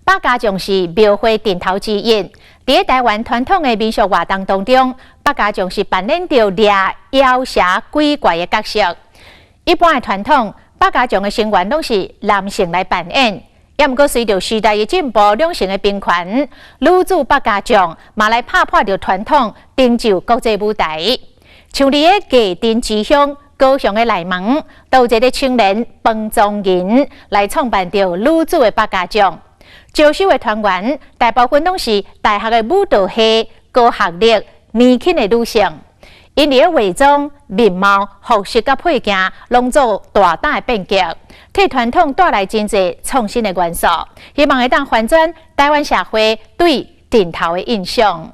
百家將是廟會陣頭之一。佇咧台灣傳統的民俗活動當中，百家將是扮演著掠妖邪鬼怪的角色。一般的傳統，百家將的成員攏是男性來扮演。也毋過隨著時代的進步，兩性的平權，女子百家將嘛來拍破著傳統，成就國際舞台。像佇咧藝陣之鄉高雄的內門，都有一个青年彭宗仁來創辦著女子的百家將。招收的團員大部分攏是大學的舞蹈系高學歷年輕的女性，𪜶佇咧化妝、面貌、服飾佮配件，攏做大膽的變革，替傳統帶來真濟創新的元素，希望會當翻轉台灣社會對陣頭的印象。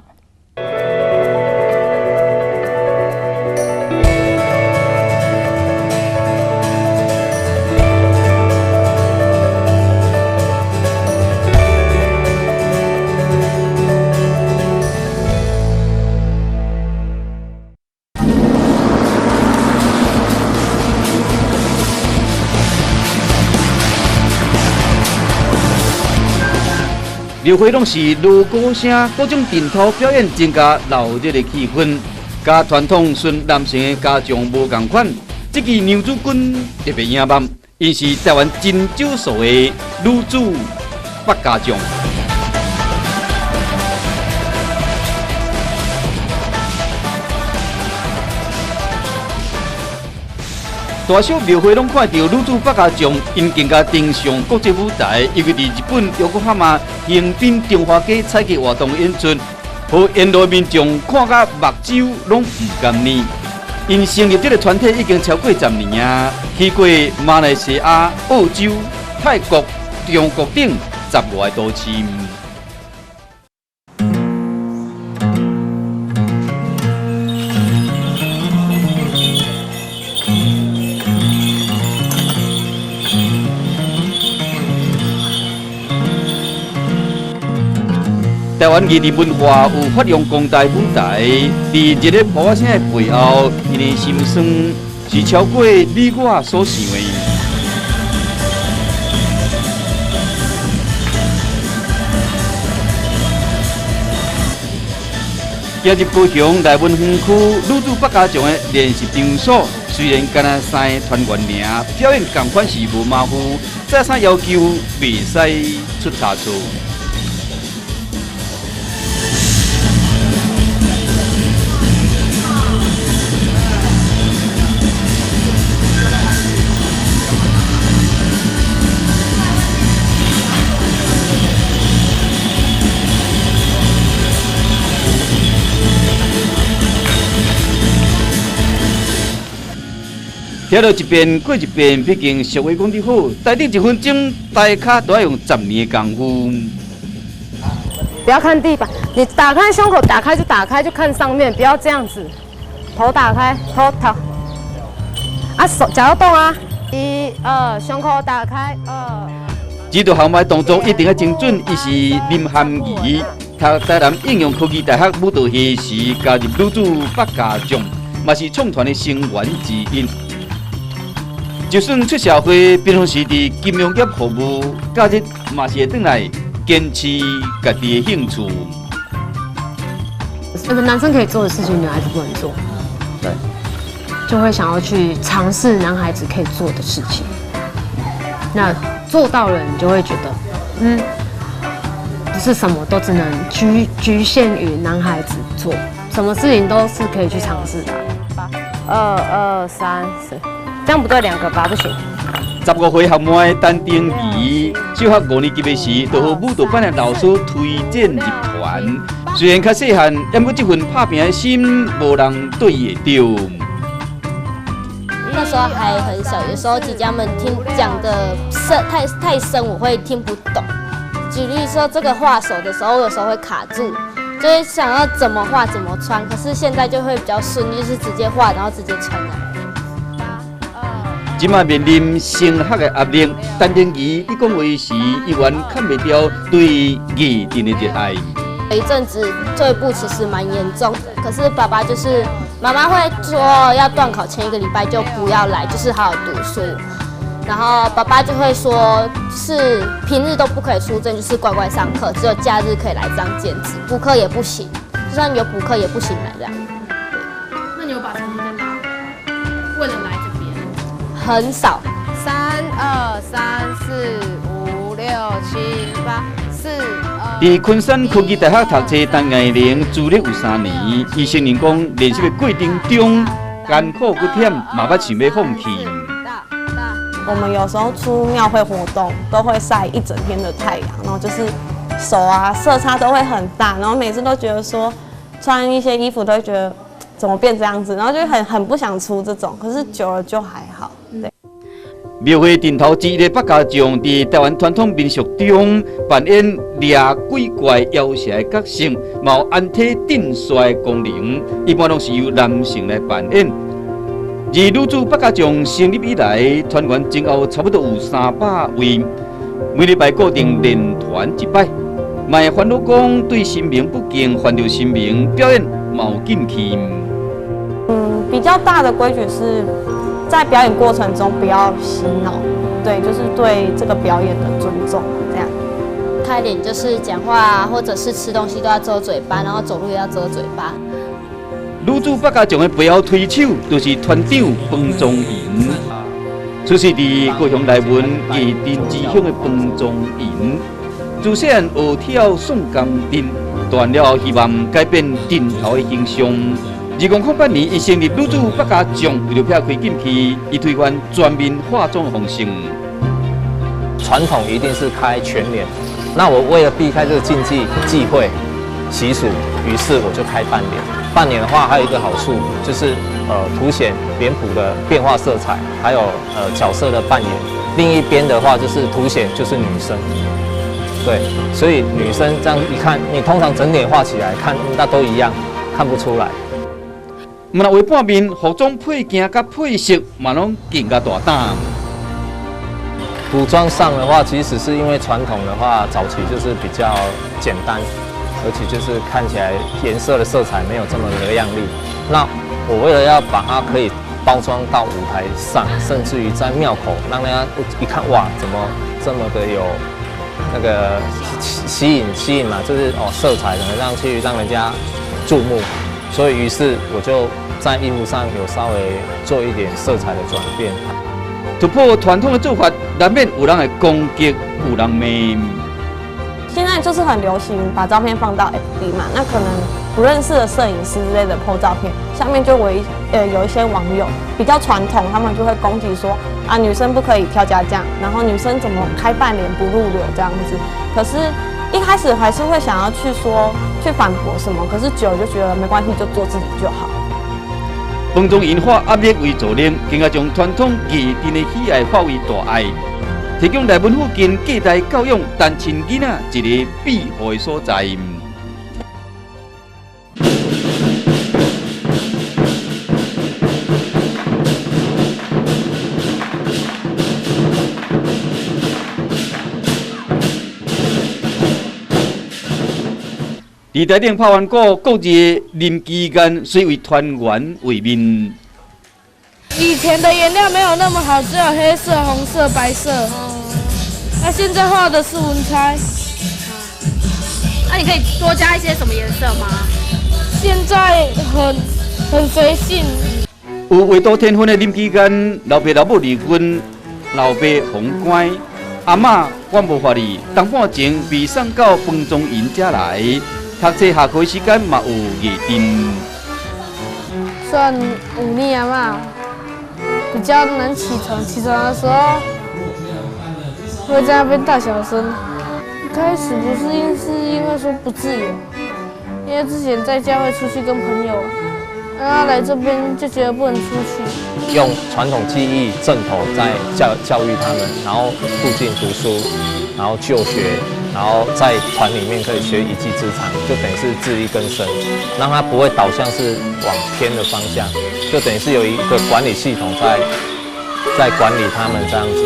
廟會攏是鑼鼓聲，各種陣頭表演，增加鬧熱的氣氛。佮傳統純男性的家將無仝款，這支娘子軍特別野蠻，𪜶是台灣真少數的女子百家將。大小廟會攏看著女子百家將，𪜶更加登上國際舞台，尤其佇日本横濱媽橫濱中華街彩旗活動演出，予沿路民眾看甲目睭攏毋甘願。𪜶成立這个團體已經超過10年啊，去過馬來西亞、澳洲、泰國、中國等十外个都市。台灣藝術文化有發揚光大舞台，佇熱烈炮仔聲的背後，𪜶的心酸是超過你我所想的。行入高雄內文園區女子百家將的練習場所，雖然干焦三个團員爾，表演仝款是無馬虎，再三要求袂使出差錯。聽著一遍過一遍，畢竟俗話講得好，台頂一分鐘，台跤都愛用10年的功夫。不要看地板，你打開胸口，打開就打開，就看上面，不要這樣子。頭打開，頭頭。啊，手腳要動啊！一、二，胸口打開，二。這道項目動作一定要精準，伊是林涵儀，讀台南應用科技大學舞蹈系時加入女子百家將，嘛是創團的成員之一。就算出社會，平常時佇金融業服務，假日嘛是會轉來堅持家己的興趣。那個男生可以做的事情，女孩子不能做。就會想要去嘗試男孩子可以做的事情。那做到了，你就會覺得，不是什麼都只能局限於男孩子做，什麼事情都是可以去嘗試的。二二三四，這樣不對，兩個八不行。15歲學妹陳丁儀，小學五年級的時，就予舞蹈班的老師推薦入團。雖然較細漢，不過這份拍拚的心，無人對伊會著。那時候還很小，有時候姐姐們聽講的深太深，我會聽不懂。舉例說，這個畫手的時候，我有時候會卡住，就是想要怎麼畫怎麼穿。可是現在就會比較順利，就是直接畫，然後直接穿了。這馬面臨升學的壓力，陳婷儀佇講話時，依然崁袂牢對藝陣的熱愛。有一陣子退步其實蠻嚴重的，可是爸爸就是媽媽會說要段考前一個禮拜就不要來，就是好好讀書。然後爸爸就會說，就是平日都不可以出陣，就是乖乖上課，只有假日可以來這樣兼職，補課也不行，就算有補課也不行來這樣。那你有把成績再拉回來？為了來這邊？很少。三二三四五六七八四二。佇昆山科技大學讀冊，陳愛玲資歷有3年，伊承認講練習的過程中艱苦閣忝，嘛捌想欲放棄。我們有時候出廟會活動，都會曬一整天的太陽，然後就是手啊色差都會很大，然後每次都覺得說穿一些衣服都會覺得怎麼變這樣子，然後就很不想出這種，可是久了就還好。對。廟會陣頭之一的百家將，佇台灣傳統民俗中扮演掠鬼怪妖邪的角色，嘛有安體鎮帥的功能，一般攏是由男性來扮演。自女子百家將成立以來，團員前後差不多有300位，每禮拜固定練團一擺，嘛會煩惱講對神明不敬，犯著神明表演嘛有禁忌。比較大的規矩是在表演過程中不要嬉鬧，對，就是對這個表演的尊重，這樣。開臉就是講話或者是吃東西都要遮嘴巴，然後走路也要遮嘴巴。女子百家將的背後推手就是團長彭宗仁，出世佇高雄內文藝陣之鄉的彭宗仁，自細漢學跳宋江陣，大漢了後希望改變陣頭的形象。2008年，伊成立女子百家將，為著撇開禁忌，伊推翻全面化妝的方式。傳統一定是開全臉，那我為了避開這個禁忌忌諱習俗，於是我就開半臉。半臉的話，還有一個好處就是，凸顯臉譜的變化色彩，還有角色的扮演。另一邊的話，就是凸顯就是女生，對，所以女生這樣一看，你通常整臉畫起來看，那都一樣，看不出來。毋但畫半面，服裝配件佮配色嘛攏更加大膽。服裝上的話，其實是因為傳統的話，早期就是比較簡單，而且就是看起來顏色的色彩沒有這麼的亮麗。那我為了要把它可以包裝到舞台上，甚至於在廟口，讓人家一看，哇，怎麼這麼的有那個吸引嘛，就是哦色彩可能讓去讓人家注目。所以於是我就在衣服上有稍微做一點色彩的轉變。突破傳統的做法，難免有人會攻擊，有人罵。現在就是很流行把照片放到 FB 嘛，那可能不認識的攝影師之類的 po 照片，下面就有一些網友比較傳統，他們就會攻擊說啊，女生不可以跳家將，然後女生怎麼開半臉不入流這樣子。可是，一開始還是會想要去說去反駁什麼，可是久了就覺得沒關係，就做自己就好。彭宗仁化壓力為助力，更加將傳統藝陣的喜愛化為大愛，提供內文附近隔代教養單親囡仔一个庇護的所在。佇台頂拍完鼓，各自的林基元隨為團員畫面。以前的顏料沒有那麼好，只有黑色、紅色、白色。那現在畫的是文彩。那你可以多加一些什麼顏色嗎？現在很隨性。有畫圖天分的林基元，老爸老母離婚，老爸封關，阿嬤管無法哩，當半前被送到彭宗仁遮來。讀冊下課時間嘛有藝陣，算忤逆阿嬤，比較難起床。起床的時候會在那邊大小聲。一開始不是因為說不自由，因為之前在家會出去跟朋友，然後來這邊就覺得不能出去。用傳統技藝陣頭在教育他們，然後附近讀書，然後就學。然後在團裡面可以學一技之長，就等於是自力更生，讓他不會導向是往偏的方向，就等於是有一個管理系統在管理他們這樣子。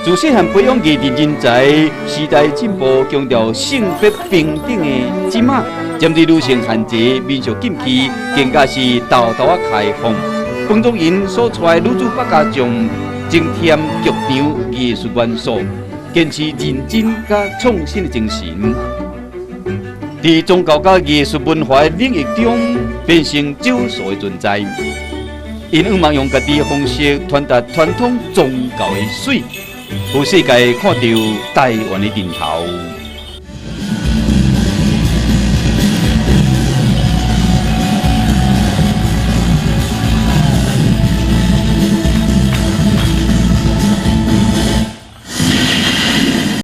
自細漢培養藝術人才，時代進步強調性別平等的這馬，針對女性限制、民俗禁忌，更加是沓沓仔開放。彭宗仁所帶女子百家將增添劇場藝術元素，堅持認真佮創新的精神，佇宗教佮藝術文化的領域中變成少數的存在。𪜶向望用家己的方式傳達傳統宗教的媠，予世界看著台灣的盡頭。